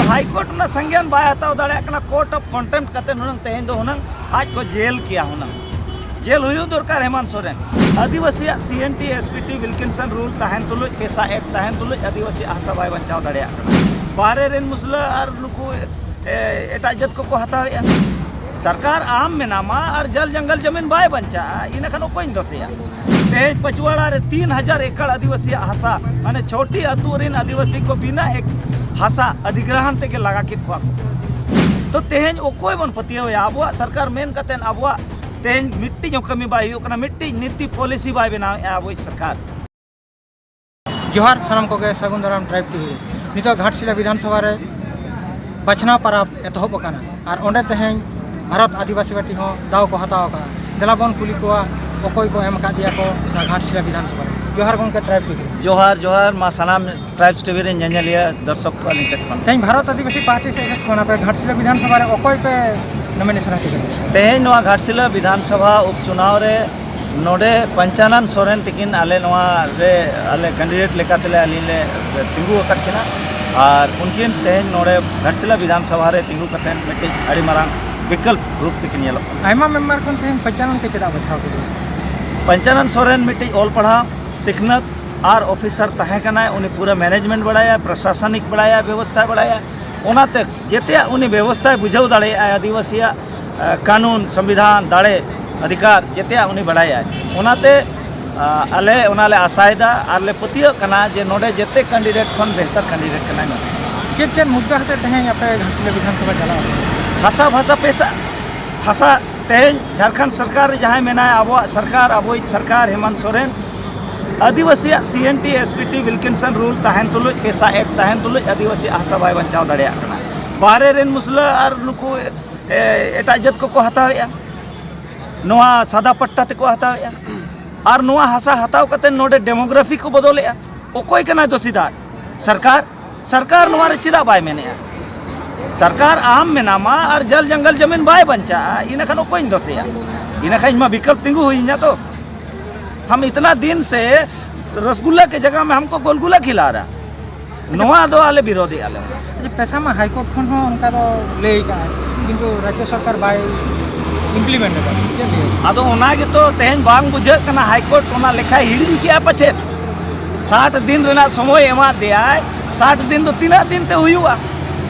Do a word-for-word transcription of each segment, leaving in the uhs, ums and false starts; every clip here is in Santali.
ᱦᱟᱭ ᱠᱳᱨᱴ ᱚᱱᱟ ᱥᱚᱝᱜᱮᱭᱟᱱ ᱵᱟᱭ ᱦᱟᱛᱟᱣ ᱫᱟᱲᱮᱭᱟᱜ ᱠᱟᱱᱟ, ᱠᱳᱨᱴ ᱚᱯᱷ ᱠᱚᱱᱴᱮᱢᱯᱴ ᱠᱟᱛᱮ ᱦᱩᱱᱟᱹᱝ ᱛᱮᱦᱮᱧ ᱫᱚ ᱦᱩᱱᱟᱹᱝ ᱟᱡ ᱠᱚ ᱡᱮᱞ ᱠᱮᱭᱟ ᱦᱩᱱᱟᱹᱝ᱾ ᱡᱮᱞ ᱦᱩᱭᱩᱜ ᱫᱚᱨᱠᱟᱨ ᱦᱮᱢᱟᱱᱛ ᱥᱚᱨᱮᱱ᱾ ᱟᱹᱫᱤᱵᱟᱹᱥᱤᱭᱟᱜ C N T S P T Wilkinson rule ᱛᱟᱦᱮᱱ ᱛᱩᱞᱩᱡ, ᱯᱮᱥᱟ ᱮᱠᱴ ᱛᱟᱦᱮᱱ ᱛᱩᱞᱩᱡ ᱟᱹᱫᱤᱵᱟᱹᱥᱤᱭᱟᱜ ᱦᱟᱥᱟ ᱵᱟᱭ ᱵᱟᱧᱪᱟᱣ ᱫᱟᱲᱮᱭᱟᱜ ᱠᱟᱱᱟ᱾ ᱵᱟᱦᱨᱮ ᱨᱮᱱ ᱢᱩᱥᱞᱟᱹ ᱟᱨ ᱱᱩᱠᱩ, ᱮ, ᱮᱴᱟᱜ ᱡᱟᱹᱛ ᱠᱚᱠᱚ ᱦᱟᱛᱟᱣᱮᱫᱼᱟ᱾ ᱥᱚᱨᱠᱟᱨ ᱟᱢ ᱢᱮᱱᱟᱢᱟ ᱟᱨ ᱡᱚᱞ ᱡᱚᱝᱜᱚᱞ ᱡᱚᱢᱤᱱ ᱵᱟᱭ ᱵᱟᱧᱪᱟᱜᱼᱟ, ᱤᱱᱟᱹ ᱠᱷᱟᱱ ᱚᱠᱚᱭᱤᱧ ᱫᱳᱥᱮᱭᱟ? ᱛᱮᱦᱮᱧ ᱯᱟᱪᱩᱣᱟᱲᱟ ᱨᱮ ᱛᱤᱱ ᱦᱟᱡᱟᱨ ᱮᱠᱚᱨ ᱟᱹᱫᱤᱵᱟᱹᱥᱤᱭᱟᱜ ᱦᱟᱥᱟ, ᱢᱟᱱᱮ ᱪᱷᱚᱴᱤ ᱟᱹᱛᱩ ᱨᱮᱱ ᱟᱹᱫᱤᱵᱟᱹᱥᱤ ᱠᱚ ᱵᱤᱱᱟᱹ ᱮᱠ-, ᱦᱟᱥᱟ ᱚᱫᱷᱤᱜᱨᱚᱦᱚᱱ ᱛᱮᱜᱮ ᱞᱟᱜᱟ ᱠᱮᱫ ᱠᱚᱣᱟ ᱠᱚ᱾ ᱛᱚ ᱛᱮᱦᱮᱧ ᱚᱠᱚᱭ ᱵᱚᱱ ᱯᱟᱹᱛᱭᱟᱹᱣᱮᱭᱟ? ᱟᱵᱚᱣᱟᱜ ᱥᱚᱨᱠᱟᱨ ᱢᱮᱱ ᱠᱟᱛᱮᱫ ᱟᱵᱚᱣᱟᱜ ᱛᱮᱦᱮᱧ ᱢᱤᱫᱴᱤᱡ ᱦᱚᱸ ᱠᱟᱹᱢᱤ ᱵᱟᱭ ᱦᱩᱭᱩᱜ ᱠᱟᱱᱟ, ᱢᱤᱫᱴᱤᱡ ᱱᱤᱛᱤ ᱯᱚᱞᱤᱥᱤ ᱵᱟᱭ ᱵᱮᱱᱟᱣᱮᱫᱼᱟ ᱟᱵᱚᱭᱤᱡ ᱥᱚᱨᱠᱟᱨ᱾ ᱡᱚᱦᱟᱨ ᱥᱟᱱᱟᱢ ᱠᱚᱜᱮ, ᱥᱟᱹᱜᱩᱱ ᱫᱟᱨᱟᱢ ᱴᱨᱟᱭᱤᱵᱽ ᱴᱤᱵᱷᱤ ᱨᱮ᱾ ᱱᱤᱛᱚᱜ ᱜᱷᱟᱴᱥᱤᱞᱟ ᱵᱤᱫᱷᱟᱱ ᱥᱚᱵᱷᱟ ᱨᱮ ᱵᱟᱪᱷᱱᱟᱣ ᱯᱟᱨᱟᱵᱽ ᱮᱛᱚᱦᱚᱵ ᱟᱠᱟᱱᱟ ᱟᱨ ᱚᱸᱰᱮ ᱛᱮᱦᱮᱧ ᱵᱷᱟᱨᱚᱛ ᱟᱹᱫᱤᱵᱟᱹᱥᱤ ᱯᱟᱨᱴᱤ ᱦᱚᱸ ᱫᱟᱣ ᱠᱚ ᱦᱟᱛᱟᱣ ᱟᱠᱟᱫᱼᱟ᱾ ᱫᱮᱞᱟ ᱵᱚᱱ ᱠᱩᱞᱤ ᱠᱚᱣᱟ ᱚᱠᱚᱭ ᱠᱚ ᱮᱢ ᱟᱠᱟᱫ ᱫᱮᱭᱟ ᱠᱚ ᱱᱚᱣᱟ ᱜᱷᱟᱴᱥᱤᱞᱟ ᱵᱤᱫᱷᱟᱱ ᱥᱚᱵᱷᱟ ᱨᱮ᱾ ᱡᱚᱦᱟᱨ ᱜᱚᱢᱠᱮ ᱴᱨᱟᱭᱤᱵᱽ ᱴᱤᱵᱷᱤ᱾ ᱡᱚᱦᱟᱨ, ᱡᱚᱦᱟᱨ ᱢᱟ ᱥᱟᱱᱟᱢ ᱴᱨᱟᱭᱤᱵᱽᱥ ᱴᱤᱵᱷᱤ ᱨᱮᱱ ᱧᱮᱧᱮᱞᱤᱭᱟᱹ ᱫᱚᱨᱥᱚᱠ ᱠᱚ ᱟᱹᱞᱤᱧ ᱥᱮᱫ ᱠᱷᱚᱱ᱾ ᱛᱮᱦᱮᱧ ᱵᱷᱟᱨᱚᱛ ᱟᱹᱫᱤᱵᱟᱹᱥᱤ ᱯᱟᱨᱴᱤ ᱥᱮᱫ ᱠᱷᱚᱱ ᱟᱯᱮ ᱜᱷᱟᱴᱥᱤᱞᱟ ᱵᱤᱫᱷᱟᱱ ᱥᱚᱵᱷᱟ ᱨᱮ ᱚᱠᱚᱭ ᱯᱮ ᱱᱚᱢᱤᱱᱮᱥᱚᱱ ᱟᱠᱟᱫᱟ? ᱛᱮᱦᱮᱧ ᱱᱚᱣᱟ ᱜᱷᱟᱴᱥᱤᱞᱟ ᱵᱤᱫᱷᱟᱱ ᱥᱚᱵᱷᱟ ᱩᱯᱪᱩᱱᱟᱣ ᱨᱮ ᱱᱚᱰᱮ ᱯᱚᱧᱪᱟᱱᱚᱱ ᱥᱚᱨᱮᱱ ᱛᱤᱠᱤᱱ ᱟᱞᱮ ᱱᱚᱣᱟ ᱨᱮ, ᱟᱞᱮ ᱠᱮᱱᱰᱤᱰᱮᱴ ᱞᱮᱠᱟᱛᱮᱞᱮ, ᱟᱹᱞᱤᱧ ᱞᱮ ᱛᱤᱸᱜᱩ ᱟᱠᱟᱫ ᱠᱤᱱᱟ᱾ ᱟᱨ ᱩᱱᱠᱤᱱ ᱛᱮᱦᱮᱧ ᱱᱚᱰᱮ ᱜᱷᱟᱴᱥᱤᱞᱟ ᱵᱤᱫᱷᱟᱱ ᱥᱚᱵᱷᱟ ᱨᱮ ᱛᱤᱸᱜᱩ ᱠᱟᱛᱮᱫ ᱢᱤᱫᱴᱤᱡ ᱟᱹᱰᱤ ᱢᱟᱨᱟᱝ ᱵᱤᱠᱚᱞᱯ ᱨᱩᱯ ᱛᱮᱠᱤᱱ ᱧᱮᱞᱚᱜ ᱠᱟᱱᱟ᱾ ᱟᱭᱢᱟ ᱢᱮᱢᱵᱟᱨ ᱠᱷᱚᱱ ᱛᱮᱦᱮᱧ ᱯᱚᱧᱪᱟᱱᱚᱱ ᱯᱮ ᱪᱮᱫᱟᱜ ᱵᱟᱪᱷᱟᱣ ᱠᱮᱫᱮᱭᱟ? ᱯᱚᱧᱪᱟᱱᱚᱱ ᱥᱚᱨᱮᱱ ᱢᱤᱫᱴᱤᱡ ᱚᱞ ᱯᱟᱲᱦᱟᱣ, ᱥᱤᱠᱷᱱᱟᱹᱛ ᱟᱨ ᱚᱯᱷᱤᱥᱟᱨ ᱛᱟᱦᱮᱸ ᱠᱟᱱᱟᱭ᱾ ᱩᱱᱤ ᱯᱩᱨᱟᱹ ᱢᱮᱱᱮᱡᱽᱢᱮᱱᱴ ᱵᱟᱲᱟᱭᱟ, ᱯᱨᱚᱥᱟᱥᱚᱱᱤᱠ ᱵᱟᱲᱟᱭᱟ, ᱵᱮᱵᱚᱥᱛᱷᱟ ᱵᱟᱲᱟᱭᱟ᱾ ᱚᱱᱟᱛᱮ ᱡᱮᱛᱮᱭᱟᱜ ᱩᱱᱤ ᱵᱮᱵᱚᱥᱛᱷᱟᱭ ᱵᱩᱡᱷᱟᱹᱣ ᱫᱟᱲᱮᱭᱟᱜᱼᱟᱭ, ᱟᱹᱫᱤᱵᱟᱹᱥᱤᱭᱟᱜ, ᱮ, ᱠᱟᱹᱱᱩᱱ, ᱥᱚᱝᱵᱤᱫᱷᱟᱱ, ᱫᱟᱲᱮ, ᱚᱫᱷᱤᱠᱟᱨ ᱡᱮᱛᱮᱭᱟᱜ ᱩᱱᱤ ᱵᱟᱲᱟᱭᱟᱭ᱾ ᱚᱱᱟᱛᱮ, ᱟ, ᱟᱞᱮ ᱚᱱᱟᱞᱮ ᱟᱥᱟᱭᱮᱫᱟ ᱟᱨ ᱞᱮ ᱯᱟᱹᱛᱭᱟᱹᱜ ᱠᱟᱱᱟ ᱡᱮ ᱱᱚᱰᱮ ᱡᱮᱛᱮ ᱠᱮᱱᱰᱤᱰᱮᱴ ᱠᱷᱚᱱ ᱵᱮᱦᱛᱟᱨ ᱠᱮᱱᱰᱤᱰᱮᱴ ᱠᱟᱱᱟᱭ ᱱᱩᱭ᱾ ᱪᱮᱫ ᱪᱮᱫ ᱢᱩᱫᱽᱫᱟ ᱦᱚᱛᱮ ᱛᱮᱦᱮᱧ ᱟᱯᱮ ᱜᱷᱟᱴᱥᱤᱞᱟᱹ ᱵᱤᱫᱷᱟᱱ ᱥᱚᱵᱷᱟ ᱪᱟᱞᱟᱣ ᱟᱠᱟᱱᱟ? ᱦᱟᱥᱟ ᱵᱷᱟᱥᱟ ᱯᱮᱥᱟ, ᱦᱟᱥᱟ, ᱛᱮᱦᱮᱧ ᱡᱷᱟᱲᱠᱷᱚᱸᱰ ᱥᱚᱨᱠᱟᱨ ᱨᱮ ᱡᱟᱦᱟᱸᱭ ᱢᱮᱱᱟᱭ, ᱟᱵᱚᱣᱟᱜ ᱥᱚᱨᱠᱟᱨ, ᱟᱵᱚᱭᱤᱡ ᱥᱚᱨᱠᱟᱨ ᱦᱮᱢᱟᱱᱛ ᱥᱚᱨᱮᱱ, ᱟᱹᱫᱤᱵᱟᱹᱥᱤᱭᱟᱜ C N T S P T Wilkinson rule ᱛᱟᱦᱮᱱ ᱛᱩᱞᱩᱡ, ᱯᱮᱥᱟ ᱮᱠᱴ ᱛᱟᱦᱮᱱ ᱛᱩᱞᱩᱡ ᱟᱹᱫᱤᱵᱟᱹᱥᱤᱭᱟᱜ ᱦᱟᱥᱟ ᱵᱟᱭ ᱵᱟᱧᱪᱟᱣ ᱫᱟᱲᱮᱭᱟᱜ ᱠᱟᱱᱟ᱾ ᱵᱟᱦᱨᱮ ᱨᱮᱱ ᱢᱩᱥᱞᱟᱹ ᱟᱨ ᱱᱩᱠᱩ, ᱮ, ᱮᱴᱟᱜ ᱡᱟᱹᱛ ᱠᱚᱠᱚ ᱦᱟᱛᱟᱣᱮᱫᱼᱟ, ᱱᱚᱣᱟ ᱥᱟᱫᱟ ᱯᱟᱴᱴᱟ ᱛᱮᱠᱚ ᱦᱟᱛᱟᱣᱮᱫᱼᱟ᱾ ᱟᱨ ᱱᱚᱣᱟ ᱦᱟᱥᱟ ᱦᱟᱛᱟᱣ ᱠᱟᱛᱮ ᱱᱚᱰᱮ ᱰᱮᱢᱳᱜᱨᱟᱯᱷᱤ ᱠᱚ ᱵᱚᱫᱚᱞᱮᱫᱼᱟ᱾ ᱚᱠᱚᱭ ᱠᱟᱱᱟᱭ ᱫᱳᱥᱤᱫᱟᱨ? ᱥᱚᱨᱠᱟᱨ? ᱥᱚᱨᱠᱟᱨ ᱱᱚᱣᱟ ᱨᱮ ᱪᱮᱫᱟᱜ ᱵᱟᱭ ᱢᱮᱱᱮᱫᱼᱟ? ᱥᱚᱨᱠᱟᱨ ᱟᱢ ᱢᱮᱱᱟᱢᱟ ᱟᱨ ᱡᱚᱞ ᱡᱚᱝᱜᱚᱞ ᱡᱚᱢᱤᱱ ᱵᱟᱭ ᱵᱟᱧᱪᱟᱜᱼᱟ, ᱤᱱᱟᱹ ᱠᱷᱟᱱ ᱚᱠᱚᱭᱤᱧ ᱫᱳᱥᱮᱭᱟ? ᱤᱱᱟᱹ ᱠᱷᱟᱱ ᱤᱧ ᱢᱟ ᱵᱤᱠᱚᱞᱯ ᱛᱤᱸᱜᱩ ᱦᱩᱭᱤᱧᱟ ᱛᱚ᱾ हम इतना दिन से रसगुल्ला के जगह में हमको गोलगुला खिला रहा। ᱱᱚᱣᱟ ᱫᱚ ᱟᱞᱮ ᱵᱤᱨᱳᱫᱷᱮᱜᱼᱟ ᱞᱮ᱾ ᱟᱪᱪᱷᱟ, ᱯᱮᱥᱟ ᱢᱟ ᱦᱟᱭᱠᱳᱨᱴ ᱠᱷᱚᱱ ᱦᱚᱸ ᱚᱱᱠᱟ ᱫᱚ ᱞᱟᱹᱭ ᱠᱟᱜᱼᱟ, ᱠᱤᱱᱛᱩ ᱨᱟᱡᱽᱡᱚ ᱥᱚᱨᱠᱟᱨ ᱵᱟᱭ implement ᱮᱫᱟ᱾ ᱪᱮᱫ ᱞᱟᱹᱭ? ᱟᱫᱚ ᱚᱱᱟ ᱜᱮᱛᱚ ᱛᱮᱦᱮᱧ ᱵᱟᱝ ᱵᱩᱡᱷᱟᱹᱜ ᱠᱟᱱᱟ, ᱦᱟᱭᱠᱳᱨᱴ ᱚᱱᱟ ᱞᱮᱠᱷᱟᱭ ᱦᱤᱲᱤᱧ ᱠᱮᱜᱼᱟ ᱯᱟᱪᱮᱫ᱾ ᱥᱟᱴ ᱫᱤᱱ ᱨᱮᱱᱟᱜ ᱥᱚᱢᱚᱭ ᱮᱢᱟᱫ ᱫᱮᱭᱟᱭ, ᱥᱟᱴ ᱫᱤᱱ ᱫᱚ ᱛᱤᱱᱟᱹᱜ ᱫᱤᱱ ᱛᱮ ᱦᱩᱭᱩᱜᱼᱟ?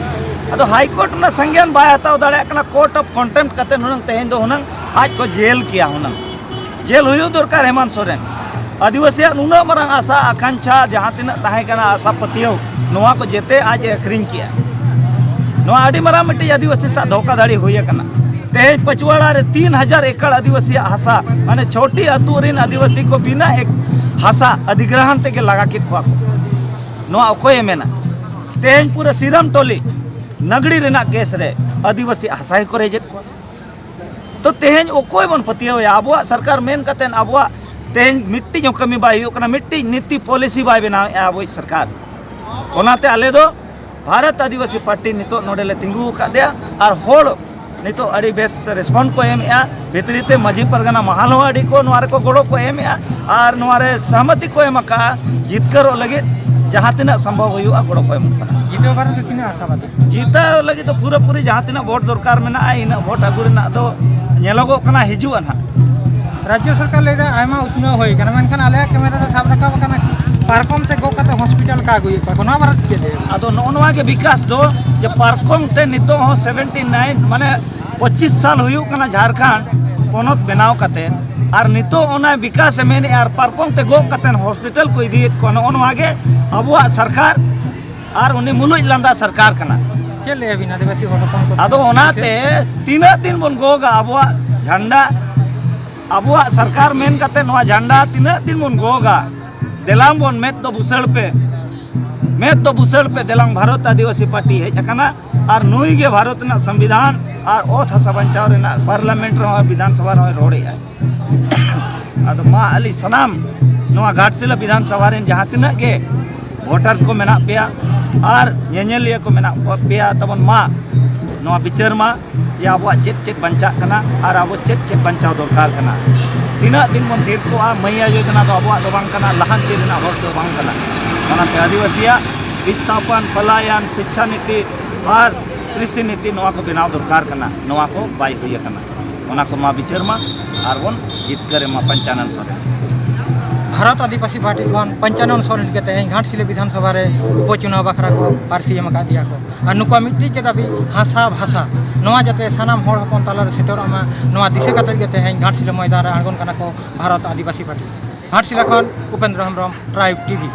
ᱟᱫᱚ ᱦᱟᱭᱠᱳᱨᱴ ᱚᱱᱟ ᱥᱟᱝᱜᱮᱭᱟᱱ ᱵᱟᱭ ᱦᱟᱛᱟᱣ ᱫᱟᱲᱮᱭᱟᱜ ᱠᱟᱱᱟ, court of contempt ᱠᱟᱛᱮ ᱦᱩᱱᱟᱹᱝ ᱛᱮᱦᱮᱧ ᱫᱚ ᱦᱩᱱᱟᱹᱝ ᱟᱡ ᱠᱚ ᱡᱮᱞ ᱠᱮᱭᱟ ᱦᱩᱱᱟᱹᱝ᱾ ᱡᱮᱞ ᱦᱩᱭᱩᱜ ᱫᱚᱨᱠᱟᱨ ᱦᱮᱢᱟᱱᱛ ᱥᱚᱨᱮᱱ᱾ ᱟᱹᱫᱤᱵᱟᱹᱥᱤᱭᱟᱜ ᱱᱩᱱᱟᱹᱜ ᱢᱟᱨᱟᱝ ᱟᱥᱟ ᱟᱠᱟᱝᱠᱷᱟ ᱡᱟᱦᱟᱸ ᱛᱤᱱᱟᱹᱜ ᱛᱟᱦᱮᱸ ᱠᱟᱱᱟ, ᱟᱥᱟ ᱯᱟᱹᱛᱭᱟᱹᱣ, ᱱᱚᱣᱟ ᱠᱚ ᱡᱮᱛᱮ ᱟᱡ ᱮ ᱟᱹᱠᱷᱨᱤᱧ ᱠᱮᱜᱼᱟ᱾ ᱱᱚᱣᱟ ᱟᱹᱰᱤ ᱢᱟᱨᱟᱝ ᱢᱤᱫᱴᱤᱡ ᱟᱹᱫᱤᱵᱟᱹᱥᱤ ᱥᱟᱶ ᱫᱷᱳᱠᱟᱫᱷᱟᱹᱲᱤ ᱦᱩᱭ ᱟᱠᱟᱱᱟ᱾ ᱛᱮᱦᱮᱧ ᱯᱟᱪᱩᱣᱟᱲᱟ ᱨᱮ ᱛᱤᱱ ᱦᱟᱡᱟᱨ ᱮᱠᱚᱨ ᱟᱹᱫᱤᱵᱟᱹᱥᱤᱭᱟᱜ ᱦᱟᱥᱟ, ᱢᱟᱱᱮ ᱪᱷᱚᱴᱤ ᱟᱹᱛᱩ ᱨᱮᱱ ᱟᱹᱫᱤᱵᱟᱹᱥᱤ ᱠᱚ ᱵᱤᱱᱟᱹ ᱮᱠ-, ᱦᱟᱥᱟ ᱚᱫᱷᱤᱜᱨᱚᱦᱚᱱ ᱛᱮᱜᱮ ᱞᱟᱜᱟ ᱠᱮᱫ ᱠᱚᱣᱟ ᱠᱚ᱾ ᱱᱚᱣᱟ ᱚᱠᱚᱭᱮ ᱢᱮᱱᱟ? ᱛᱮᱦᱮᱧ ᱯᱩᱨᱟᱹ ᱥᱤᱨᱟᱢ ᱴᱚᱞᱤ ᱱᱟᱜᱽᱲᱤ ᱨᱮᱱᱟᱜ ᱠᱮᱥ ᱨᱮ ᱟᱹᱫᱤᱵᱟᱹᱥᱤ ᱦᱟᱥᱟ ᱜᱮᱠᱚ ᱨᱮᱡᱮᱫ ᱠᱚᱣᱟ᱾ ᱛᱚ ᱛᱮᱦᱮᱧ ᱚᱠᱚᱭ ᱵᱚᱱ ᱯᱟᱹᱛᱭᱟᱹᱣᱮᱭᱟ? ᱟᱵᱚᱣᱟᱜ ᱥᱚᱨᱠᱟᱨ ᱢᱮᱱ ᱠᱟᱛᱮᱫ ᱟᱵᱚᱣᱟᱜ ᱛᱮᱦᱮᱧ ᱢᱤᱫᱴᱤᱡ ᱦᱚᱸ ᱠᱟᱹᱢᱤ ᱵᱟᱭ ᱦᱩᱭᱩᱜ ᱠᱟᱱᱟ, ᱢᱤᱫᱴᱤᱡ ᱱᱤᱛᱤ ᱯᱚᱞᱤᱥᱤ ᱵᱟᱭ ᱵᱮᱱᱟᱣᱮᱫᱼᱟ ᱟᱵᱚᱭᱤᱡ ᱥᱚᱨᱠᱟᱨ᱾ ᱚᱱᱟᱛᱮ ᱟᱞᱮ ᱫᱚ ᱵᱷᱟᱨᱚᱛ ᱟᱹᱫᱤᱵᱟᱹᱥᱤ ᱯᱟᱨᱴᱤ ᱱᱤᱛᱚᱜ ᱱᱚᱰᱮ ᱞᱮ ᱛᱤᱸᱜᱩ ᱟᱠᱟᱫ ᱞᱮᱭᱟ, ᱟᱨ ᱦᱚᱲ ᱱᱤᱛᱚᱜ ᱟᱹᱰᱤ ᱵᱮᱥ ᱨᱮᱥᱯᱚᱱᱰ ᱠᱚ ᱮᱢᱮᱫᱼᱟ᱾ ᱵᱷᱤᱛᱨᱤ ᱛᱮ ᱢᱟᱹᱡᱷᱤ ᱯᱟᱨᱜᱟᱱᱟ ᱢᱟᱦᱟᱞ ᱦᱚᱸ ᱟᱹᱰᱤ ᱠᱚ ᱱᱚᱣᱟ ᱨᱮᱠᱚ ᱜᱚᱲᱚ ᱠᱚ ᱮᱢᱮᱫᱼᱟ, ᱟᱨ ᱱᱚᱣᱟ ᱨᱮ ᱥᱚᱦᱢᱚᱛᱤ ᱠᱚ ᱮᱢ ᱟᱠᱟᱫᱼᱟ᱾ ᱡᱤᱛᱠᱟᱹᱨᱚᱜ ᱞᱟᱹᱜᱤᱫ ᱡᱟᱦᱟᱸ ᱛᱤᱱᱟᱹᱜ ᱥᱚᱢᱵᱷᱚᱵ ᱦᱩᱭᱩᱜᱼᱟ, ᱜᱚᱲᱚ ᱠᱚ ᱮᱢᱚᱜ ᱠᱟᱱᱟ᱾ ᱡᱤᱛᱟᱹᱣ ᱵᱟᱨᱮ ᱛᱮ ᱛᱤᱱᱟᱹᱜ ᱟᱥᱟᱵᱟᱫᱤ? ᱡᱤᱛᱟᱹᱣ ᱞᱟᱹᱜᱤᱫ ᱫᱚ ᱯᱩᱨᱟᱹᱯᱩᱨᱤ ᱡᱟᱦᱟᱸ ᱛᱤᱱᱟᱹᱜ ᱵᱷᱳᱴ ᱫᱚᱨᱠᱟᱨ ᱢᱮᱱᱟᱜᱼᱟ, ᱤᱱᱟᱹᱜ ᱵᱷᱳᱴ ᱟᱹᱜᱩ ᱨᱮᱱᱟᱜ ᱫᱚ ᱧᱮᱞᱚᱜᱚᱜ ᱠᱟᱱᱟ, ᱦᱤᱡᱩᱜᱼᱟ ᱱᱟᱦᱟᱜ᱾ ᱨᱟᱡᱽᱡᱚ ᱥᱚᱨᱠᱟᱨ ᱞᱟᱹᱭᱫᱟ ᱟᱭᱢᱟ ᱩᱛᱱᱟᱹᱣ ᱦᱩᱭ ᱟᱠᱟᱱᱟ, ᱢᱮᱱᱠᱷᱟᱱ ᱟᱞᱮᱭᱟᱜ ᱠᱮᱢᱮᱨᱟ ᱨᱮ ᱥᱟᱵ ᱨᱟᱠᱟᱵ ᱟᱠᱟᱱᱟ ᱯᱟᱨᱠᱚᱢ ᱛᱮ ᱜᱚᱜ ᱠᱟᱛᱮ ᱦᱚᱥᱯᱤᱴᱟᱞ ᱠᱚ ᱟᱹᱜᱩᱭᱮᱫ ᱠᱚᱣᱟ᱾ ᱱᱚᱣᱟ ᱵᱟᱨᱮ ᱛᱮ ᱪᱮᱫ ᱞᱟᱹᱭ? ᱟᱫᱚ ᱱᱚᱜᱼᱚ ᱱᱚᱣᱟ ᱜᱮ ᱵᱤᱠᱟᱥ ᱫᱚ, ᱡᱮ ᱯᱟᱨᱠᱚᱢ ᱛᱮ ᱱᱤᱛᱚᱜ ᱦᱚᱸ ᱥᱮᱵᱷᱮᱱᱴᱤ ᱱᱟᱭᱤᱱ, ᱢᱟᱱᱮ ᱯᱚᱸᱪᱤᱥ ᱥᱟᱞ ᱦᱩᱭᱩᱜ ᱠᱟᱱᱟ ᱡᱷᱟᱲᱠᱷᱚᱸᱰ ᱯᱚᱱᱚᱛ ᱵᱮᱱᱟᱣ ᱠᱟᱛᱮ, ᱟᱨ ᱱᱤᱛᱚᱜ ᱚᱱᱟ ᱵᱤᱠᱟᱥ ᱮ ᱢᱮᱱᱮᱫᱼᱟ ᱟᱨ ᱯᱟᱨᱠᱚᱢ ᱛᱮ ᱜᱚᱜ ᱠᱟᱛᱮ ᱦᱚᱥᱯᱤᱴᱟᱞ ᱠᱚ ᱤᱫᱤᱭᱮᱫ ᱠᱚᱣᱟ᱾ ᱱᱚᱜᱼᱚ ᱱᱚᱣᱟ ᱜᱮ ᱟᱵᱚᱣᱟᱜ ᱥᱚᱨᱠᱟᱨ ᱟᱨ ᱩᱱᱤ ᱢᱩᱞᱩᱡ ᱞᱟᱸᱫᱟ ᱥᱚᱨᱠᱟᱨ ᱠᱟᱱᱟ᱾ ᱪᱮᱫ ᱞᱟᱹᱭ ᱟᱵᱤᱱ ᱟᱹᱫᱤᱵᱟᱹᱥᱤ ᱦᱚᱲ ᱦᱚᱯᱚᱱ ᱠᱚ? ᱟᱫᱚ ᱚᱱᱟᱛᱮ ᱛᱤᱱᱟᱹᱜ ᱫᱤᱱ ᱵᱚᱱ ᱜᱚᱜᱟ ᱟᱵᱚᱣᱟᱜ ᱡᱷᱟᱱᱰᱟ? ᱟᱵᱚᱣᱟᱜ ᱥᱚᱨᱠᱟᱨ ᱢᱮᱱ ᱠᱟᱛᱮ ᱱᱚᱣᱟ ᱡᱷᱟᱱᱰᱟ ᱛᱤᱱᱟᱹᱜ ᱫᱤᱱ ᱵᱚᱱ ᱜᱚᱜᱟ? ᱫᱮᱞᱟᱝ ᱵᱚᱱ ᱢᱮᱫ ᱫᱚ ᱵᱩᱥᱟᱹᱲ ᱯᱮ, ᱢᱮᱫ ᱫᱚ ᱵᱩᱥᱟᱹᱲ ᱯᱮ, ᱫᱮᱞᱟᱝ ᱵᱷᱟᱨᱚᱛ ᱟᱹᱫᱤᱵᱟᱹᱥᱤ ᱯᱟᱨᱴᱤ ᱦᱮᱡ ᱟᱠᱟᱱᱟ, ᱟᱨ ᱱᱩᱭ ᱜᱮ ᱵᱷᱟᱨᱚᱛ ᱨᱮᱱᱟᱜ ᱥᱚᱝᱵᱤᱫᱷᱟᱱ ᱟᱨ ᱚᱛ ᱦᱟᱥᱟ ᱵᱟᱧᱪᱟᱣ ᱨᱮᱱᱟᱜ ᱯᱟᱨᱞᱟᱢᱮᱱᱴ ᱨᱮᱦᱚᱸ ᱵᱤᱫᱷᱟᱱ ᱥᱚᱵᱷᱟ ᱨᱮᱦᱚᱸᱭ ᱨᱚᱲᱮᱫᱼᱟᱭ᱾ ᱟᱫᱚ ᱢᱟ ᱟᱹᱞᱤᱧ ᱥᱟᱱᱟᱢ ᱱᱚᱣᱟ ᱜᱷᱟᱴᱥᱤᱞᱟᱹ ᱵᱤᱫᱷᱟᱱ ᱥᱚᱵᱷᱟ ᱨᱮᱱ ᱡᱟᱦᱟᱸ ᱛᱤᱱᱟᱹᱜ ᱜᱮ ᱵᱷᱳᱴᱟᱨ ᱠᱚ ᱢᱮᱱᱟᱜ ᱯᱮᱭᱟ ᱟᱨ ᱧᱮᱧᱮᱞᱤᱭᱟᱹ ᱠᱚ ᱢᱮᱱᱟᱜ ᱯᱮᱭᱟ ᱛᱟᱵᱚᱱ, ᱢᱟ ᱱᱚᱣᱟ ᱵᱤᱪᱟᱹᱨ ᱢᱟ ᱡᱮ ᱟᱵᱚᱣᱟᱜ ᱪᱮᱫ ᱪᱮᱫ ᱵᱟᱧᱪᱟᱜ ᱠᱟᱱᱟ ᱟᱨ ᱟᱵᱚ ᱪᱮᱫ ᱪᱮᱫ ᱵᱟᱧᱪᱟᱣ ᱫᱚᱨᱠᱟᱨ ᱠᱟᱱᱟ᱾ ᱛᱤᱱᱟᱹᱜ ᱫᱤᱱ ᱵᱚᱱ ᱛᱷᱤᱨ ᱠᱚᱜᱼᱟ, ᱢᱟᱹᱭᱟ ᱡᱳᱡᱚᱱᱟ ᱫᱚ ᱟᱵᱚᱣᱟᱜ ᱫᱚ ᱵᱟᱝ ᱠᱟᱱᱟ, ᱞᱟᱦᱟᱱᱛᱤ ᱨᱮᱱᱟᱜ ᱦᱚᱨ ᱫᱚ ᱵᱟᱝ ᱠᱟᱱᱟ᱾ ᱚᱱᱟᱛᱮ ᱟᱹᱫᱤᱵᱟᱹᱥᱤᱭᱟᱜ ᱵᱤᱥᱛᱷᱟᱯᱚᱱ, ᱯᱚᱞᱟᱭᱚᱱ, ᱥᱤᱪᱪᱷᱟ ᱱᱤᱛᱤ ᱟᱨ ᱠᱨᱤᱥᱤ ᱱᱤᱛᱤ, ᱱᱚᱣᱟ ᱠᱚ ᱵᱮᱱᱟᱣ ᱫᱚᱨᱠᱟᱨ ᱠᱟᱱᱟ᱾ ᱱᱚᱣᱟ ᱠᱚ ᱵᱟᱭ ᱦᱩᱭ ᱟᱠᱟᱱᱟ᱾ ᱚᱱᱟ ᱠᱚ ᱢᱟ ᱵᱤᱪᱟᱹᱨ ᱢᱟ ᱟᱨ ᱵᱚᱱ ᱡᱤᱛᱠᱟᱹᱨ ᱮᱢᱟ ᱯᱚᱧᱪᱟᱱᱚᱱ ᱥᱚᱨᱮᱱ᱾ ᱵᱷᱟᱨᱚᱛ ᱟᱹᱫᱤᱵᱟᱹᱥᱤ ᱯᱟᱨᱴᱤ ᱠᱷᱚᱱ ᱯᱚᱧᱪᱟᱱᱚᱱ ᱥᱚᱨᱮᱱ ᱜᱮ ᱛᱮᱦᱮᱧ ᱜᱷᱟᱴᱥᱤᱞᱟᱹ ᱵᱤᱫᱷᱟᱱ ᱥᱚᱵᱷᱟ ᱨᱮ ᱩᱯᱚᱪᱩᱱᱟᱣ ᱵᱟᱠᱷᱨᱟ ᱠᱚ ᱯᱟᱹᱨᱥᱤ ᱮᱢ ᱟᱠᱟᱫ ᱫᱮᱭᱟ ᱠᱚ᱾ ᱟᱨ ᱱᱩᱠᱩᱣᱟᱜ ᱢᱤᱫᱴᱤᱡ ᱜᱮ ᱫᱟᱹᱵᱤ, ᱦᱟᱥᱟ ᱵᱷᱟᱥᱟ, ᱱᱚᱣᱟ ᱡᱟᱛᱮ ᱥᱟᱱᱟᱢ ᱦᱚᱲ ᱦᱚᱯᱚᱱ ᱛᱟᱞᱟᱨᱮ ᱥᱮᱴᱮᱨᱚᱜ ᱢᱟ, ᱱᱚᱣᱟ ᱫᱤᱥᱟᱹ ᱠᱟᱛᱮ ᱜᱮ ᱛᱮᱦᱮᱧ ᱜᱷᱟᱴᱥᱤᱞᱟᱹ ᱢᱚᱭᱫᱟᱱ ᱨᱮ ᱟᱬᱜᱚᱱ ᱠᱟᱱᱟ ᱠᱚ ᱵᱷᱟᱨᱚᱛ ᱟᱹᱫᱤᱵᱟᱹᱥᱤ ᱯᱟᱨᱴᱤ᱾ ᱜᱷᱟᱴᱥᱤᱞᱟᱹ ᱠᱷᱚᱱ ᱩᱯᱮᱱᱫᱨᱚ ᱦᱮᱢᱵᱨᱚᱢ, ᱴᱨᱟᱭᱤᱵᱽ ᱴᱤᱵᱷᱤ᱾